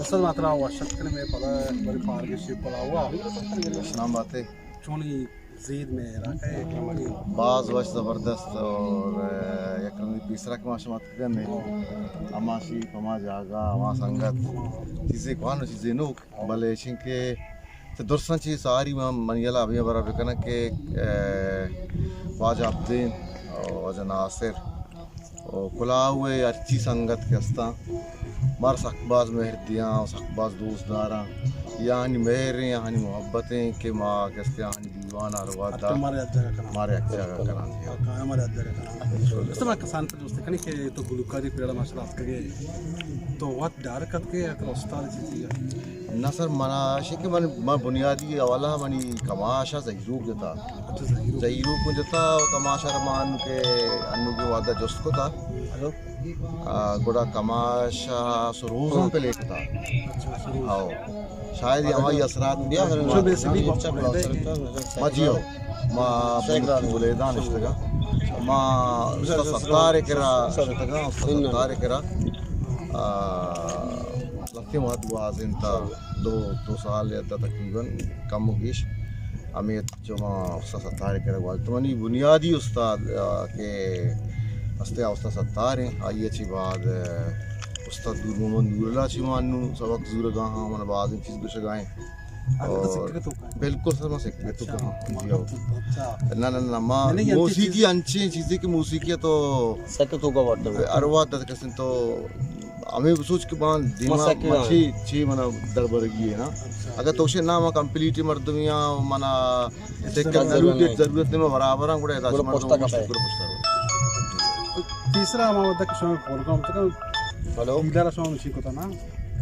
استاد، ما ترا وش اتک کنیں مئے پدا بری پارگشی پدا ہوا۔ سلام باتے۔ چونی زید مئے علاقہ ء؟ باز وش، زبردست، اور، اے، یک رندی پیسرا کہ ما شما اتکگن، ہما شی پما جاگہ، ہما سنگت، چیزے کوان و چیزے نوک، بلے ایشیں کہ چہ درساں چی ساری من، منی یلا ہمے ہبرا بکناں کہ، اے، واجہ عبدین و واجہ ناصر و کلاہو ء ہرچی سنگت کہ استاں، مار سک باز مہر دیاں و سک باز دوست داراں۔ یا آہانی مہر ایں، آہانی محبت ایں کہ ما کہ استیں آہانی دیوان ء ہر وہد ء مارا یک جاگہ کناں۔ مارا یک جاگہ کناں۔ ہاں، مارا یک جاگہ کناں۔ بالکل۔ استاد، ما کسان پر دوست کنی کہ تو گلوکاری پیڑا ماشاءاللہ اتکگے، تو وت ڈائریکٹ اتکگے یا ترا استاد چیزی؟ نہ سر، منا اشی کہ من، من بنیادی حوالہ منی کماش ء زہیروک جتا۔ اچھا، زہیروک۔ زہیروک جتا و کماش ء ما انو کہ انو کہ وعدہ جست کتا۔ ہلو۔ آ، گڑا کماش ء سروز ہم پلے کتا۔ اچھا، سروز۔ ہاؤ۔ شاید یہ ہماری اثرات بیا۔ ما جی ہو۔ ما بلیدان اشتگا۔ ما استاد ستار کرا اشتگا، استاد ستار کرا۔ آ، لہتیں وہد گوازینتا، دو، دو سال یا دہ تقریباً کم و گیش ہمے چو ما استاد ستار کرا گوازینتا۔ منی بنیادی استاد، آ، کہ استیں آ استاد ستار ایں، آئی ء چی بعد، آ، استاد نور محمد نور اللہ چی ما انو سبق زورگا ہاں، من بازیں چیز گوشگا ایں۔ اچھا، تو اور سکھگ تو کا؟ بالکل سر، ما سکھگ تو اچھا، کا۔ جی ہاں۔ اچھا۔ نہ، نہ، نہ، ما یعنی انچیں موسیقی چیز انچیں چیزے کہ موسیقی تو سکھگ تو کا وقت ہے۔ اروا دت کسن تو ہمیں سوچ کہ بان دیما ما سکھگ مچھی، چھی منا دربرگی ہے نا۔ اچھا۔ اگر تو شے نہ ما کمپلیٹ مردمیاں منا سکھگ ضرورت ہے، ضرورت نہیں، ما برابر ہاں، گڑا ادا گڑا مردم پوچھتا مشکل کرتا ہے۔ گڑا پوچھتا ہے۔ تیسرا ہمارا تک شما پروگرام تک ہلو۔ ڈیلر شما مشین کو تھا نا؟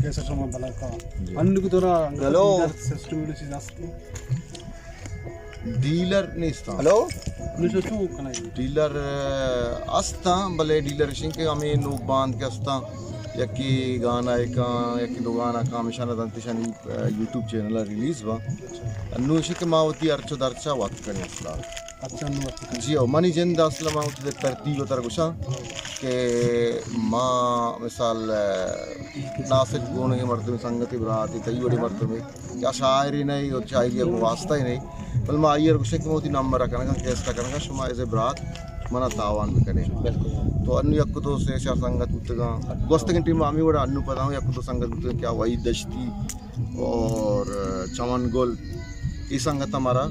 کیسے شما بلا کا؟ جی۔ انو کی طرح ہلو۔ ڈیلر سسٹم میں چیز آستی۔ ڈیلر نیستاں۔ ہلو؟ نشو چون کنائی؟ ڈیلر، اے، استاں، بلے ڈیلر اشیں کہ ہمیں نوک باند کہ استاں، یکی گانا کاں، یکی دو گانا کاں، ہمیشاں دنت اشانی، اے، یوٹیوب چینل ء ریلیز با۔ انو اشیں کہ ما وتی ہرچ و درچا وت کنیں اصلا۔ اچھا، نو وت کنیں۔ جی ہو، منی جند اصلا ما وتی ترتیب تر گوشاں کہ ما مثال، اے، ناصر گون مردم سنگتی براتی تئی وڑی مردم یا شاعری نہیں اور شاعری ء واسطہ ہی نہیں، بل ما آئی ء گوشیں کہ ما وتی نمبر ء کنگا، کیسٹ ء کنگا، شما ایز اے برات منا تاوان بکنے۔ بالکل۔ تو انو یک دو سے چار سنگت بوتگاں، گوستگیں ٹیم ہمیں وڑا انو پدا ہوں یک دو سنگت بوتگاں، کیا وحید دشتی اور چمن گل، ای سنگت ہمارا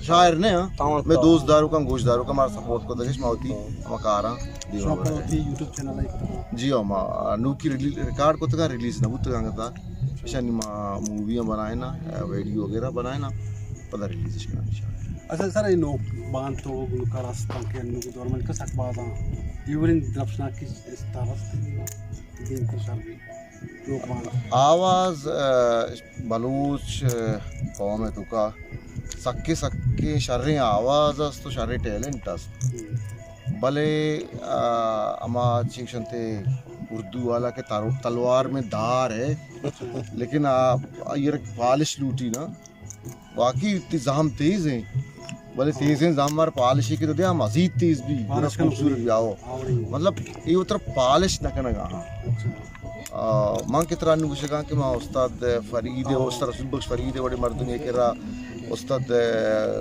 شاعر نے ہاں، تاوان میں تاوان۔ دوست دارو کم گوش دارو کم ہمارا سپورٹ کو دگش ما وتی ہاں۔ ہم کاراں دیما شما برا۔ وتی یوٹیوب چینل ہے؟ جی ہاں، ما نوکی ریلی-، ریکارڈ کو تگا ریلیز نہ بوتگا انگتا۔ اشانی ما موویاں بنائینا، ویڈیو وغیرہ بنائینا، پدا ریلیزش کناں انشاءاللہ۔ اچھا سر، اے نوک باند تو گلوکار ہستاں کہ انوگیں دور من کسک بازاں ایوریں درپشناکی استار ہست دیم پر شر بی نوک باند۔ آواز، آ، بلوچ، آ، قوم ء توکا سکیں سکیں شریں آواز است و شریں ٹیلنٹ است۔ ہم۔ بلے، آ، ہما چی گوشنتے اردو والا کہ تر-، تلوار میں دھار ہے، لیکن آ، آئی ء پالش لوٹی نا، واقعی تی زہم تیز ہیں، بلے ہاں۔ تیزیں زہم مار پالشی کہ تو دیا مزید تیز بھی، گڑا پالش کنو خوبصورت بھی۔ بھی آؤ۔ آوڑی۔ مطلب، یہ اتر پالش نہ کنگا ہاں۔ اچھا۔ آ، من کہ ترا نو گوشگاں کہ ما استاد فرید، ہاں۔ استاد رسول بخش فرید وڑے مردمے کرا، استاد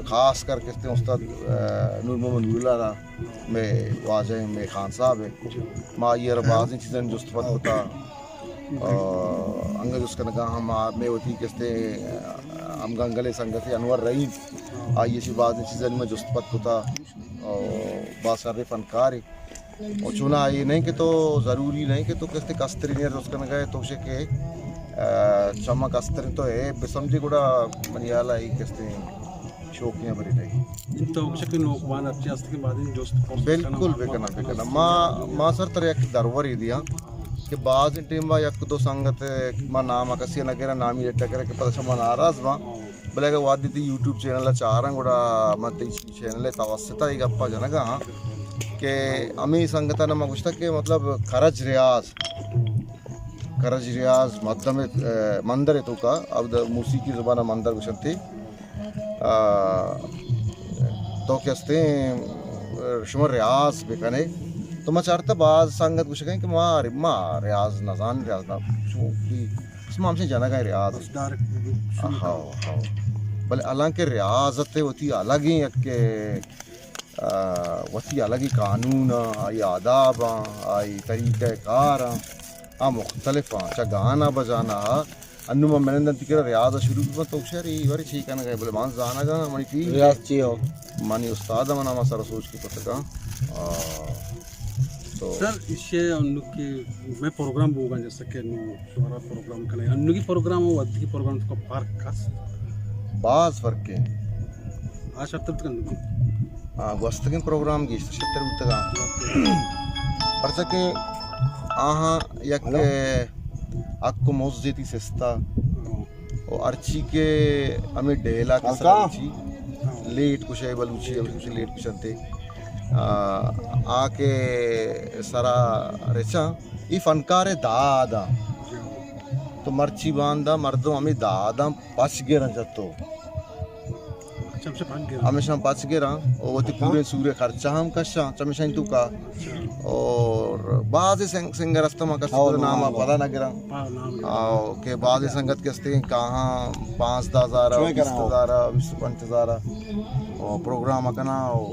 خاص کر کستے استاد نور محمد نور اللہ را، مئے واجہ ہیں، مئے خان صاحب ہے۔ ما آئی ء را بازیں چیزاں جست پد کتا۔ آ، انگا جست کنگا ہم آ، مئے وتی کستے ہم گنگلے سنگتے انور رحیم، آئی ء چی بازیں چیزاں ما جست پد کتا۔ آ، باز شریں فنکارے۔ و چونا اے نہیں کہ تو ضروری نہیں کہ تو کستے کستری نیر جست کنگا ہے، تو شے کہ، آ، چما کستری تو ہے بسمجھے گڑا منی حالا اے کستے شوقیاں بری نہیں۔ انت تو گوشے کہ نوک باند ہرچی است کہ بعد جست پرس بالکل بکنا، بکنا، بکنا۔ ما، ما سر تر یک درورے دیاں کہ بعض ٹیم با یک دو سنگت ما نام کسی نہ گرا، نامی لٹا کرا کہ پتہ شما ناراض با۔ بلے اگر وادی تی یوٹیوب چینل چاراں گڑا من تی چینل توسط ای گپا جنگا ہاں کہ ہمیں سنگتاں ما گوشتا کہ مطلب کرج ریاض، کرج ریاض مدم، اے، مندر توکا، اب موسیقی زبان مندر گوشنتے۔ آ، تو کہ استیں، شما ریاض بکنے، تو ما چارتا باز سنگت گوشگیں کہ ما، ما ریاض نزان، ریاض نہ، چو کہ ما ہمشیں جنگا ریاض۔ بس ڈائریکٹ شروع ہاؤ، کرو۔ ہاؤ۔ بلے حالانکہ ریاضت وتی الگ ہیں، یک، آ، وتی الگ ہی قانون آں، آئی آداب آں، آئی طریقہ کار آں، آ مختلف آں، چہ گانا بجانا آ۔ انوں من منندن تئی کرا ریاض ء شروع بہ تو شر ای بارے چی کنگ ء، بلے من زانگ ء منی پیر ریاض چی ہو؟ منی استاد ء من ہما سر سوچ کی کتگ آں۔ آ، تو سر، ایشی انوں کہ میں پروگرام بوگا جیسا کہ انوں شمارا پروگرام کنے، انوں کی پروگرام و ودی کی پروگرام تو فرق کس؟ باز فرق ہے۔ آ شرتر تک انوں کی؟ آ، گوستگیں پروگرام گیشتر شرتر بوتگ آں۔ پرچا کہ آہاں یک ہلو۔ حق و مزدی سستا۔ ہاں۔ و ہرچی کہ ہمیں ڈیلا کے سرا ہلکا۔ چی لیٹ کشے بلوچی، ہم کچھ لیٹ کشنتے۔ آ، آ کے سرا رچاں، ای فنکار دادا۔ تو مرچی باندا مردم ہمیں دادا پچ گرن جتو۔ اچھا، ہمشہ پچ گراں۔ ہمیشہ پچ گراں۔ او وتی پورے سورے خرچہ ہم کشاں، چمیشہ تو کا۔ اور بعض سنگ-، سنگر است، ما کس ہاں، نام نام پتہ نہ گراں۔ ہاں، نام آ، کہ بعض سنگت کے استے کہاں پانزدہ ہزار، چوئے بیست ہزار، بیست پنچ ہزار۔ اور پروگرام کنا، اور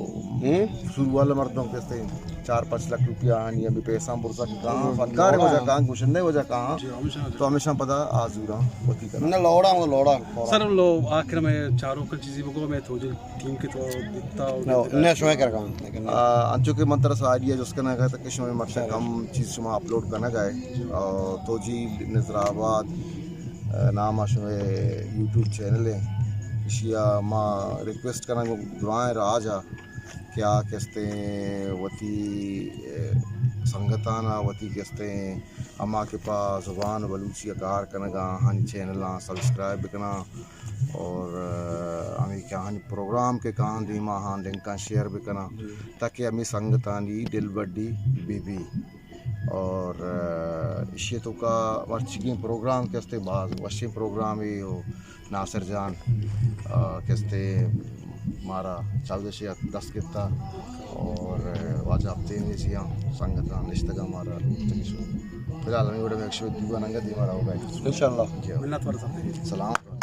ہوں؟ سور والے مردم کے استے چار پانچ لاکھ روپیہ آنی، ابھی پیسہ برسا کہ کہاں، ہوں۔ فنکار وجہ کہاں، گوشندے وجہ کہاں۔ جی، ہمیشہ۔ تو ہمیشہ پتہ آزوراں وتی کرنا۔ نہ، لوڑا، وہ لوڑا۔ سر، لو، آخر میں چاروں کا چیزیں بگو، میں تو جو ٹیم کے تو دیتا ہو، نہ، نہ، شوئے کر کام، لیکن آ، انچو کہ من ترا ساری ہے جس کا نہ کہتا کہ شما مرشا کم چیز شما اپلوڈ کرنا گئے۔ آ، تو جی نظر آباد، آ، نام آ شما یوٹیوب چینل ہے۔ اشیا ما ریکویسٹ کرنا گو دعائیں راج آ کہ آ کستیں وتی، آ، سنگتانا وتی کستیں ہما کہ پہ زبان بلوچی ء کار کنگ ء آہانی چینلاں سبسکرائب بکناں اور، آ، ہمے کہ آہانی پروگرام کہ کاں دیما آہاں لنکاں شیئر بکناں تاکہ ہمے سنگتانی دلبڈی بہ بی۔ اور، آ، اشی توکا مرچیگیں پروگرام کہ استے باز وشیں پروگرامے و ناصر جان، آ، کہ استے مارا چاودشی ء دست گپتا اور واجہ ہفتین نیزی ہم سنگتاں نشتگاں مارا لوٹتگ شو۔ فی الحال ہمیں وڑا میں شو دیوان انگت دیما رہو گئے۔ انشاءاللہ۔ جی۔ منت وار سب۔ سلام۔